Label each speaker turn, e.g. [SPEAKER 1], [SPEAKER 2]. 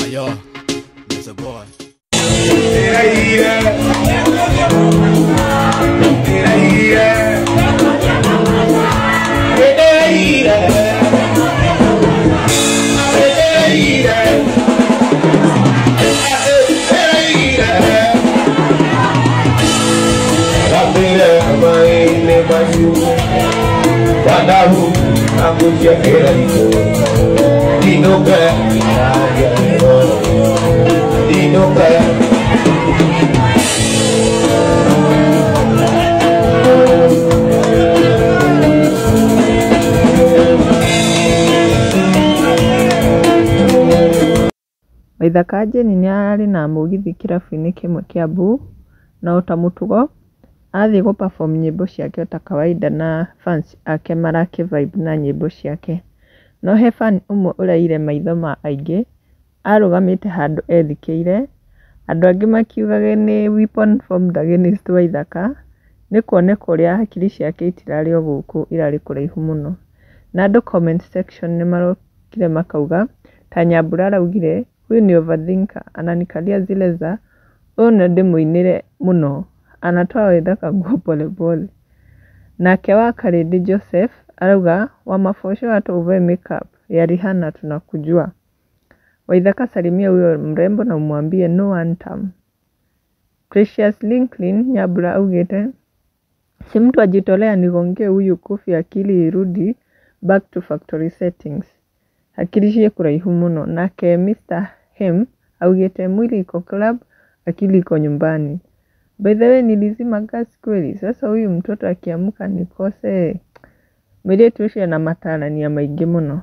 [SPEAKER 1] Ayo, it's a boy.
[SPEAKER 2] Waithaka Jane nĩ ararĩ na mũgithi kĩrabu-inĩ kĩmwe Kiambu, na ota mũtugo, athiĩ gũ perform nyĩmbo ciake ota kawaida na fans ake marakĩ vibe na nyĩmbo ciake. No he fan ũmwe ũraiyire maitho ma aingĩ, arũgamĩte handũ ethikĩire, andũ angĩ makiugaga nĩ weapon formed against Waithaka, nĩ kuoneka ũrĩa hakiri ciake itirarĩ o gũkũ irarĩ kũraihu mũno. Na andũ comment section nĩ marokire makauga, ta Nyambura araugire, huyu ni overthinker, ananikalia zile za ũyũ no ndĩmũinĩre mũno, anatoa Waithaka nguo polepole. Nake wa Karĩndĩ Joseph arauga Wamabosho hata uvae makeup ya Rihanna tunakujua. Waithaka salimia huyo mrembo na umwambie no one term. Precious Lincoln Nyambura augĩte si mtu ajitolea anigongee huyu kofi akili irudi back to factory settings. Hakiri ciĩ kũraihu mũno. Nake Mr Hem augĩte mwili iko club, akili iko nyumbani. By the way nilizima gas kweli. Sasa huyu mtoto akiamka nikose. Mũirĩtu ũcio ena matarania maingĩ mũno.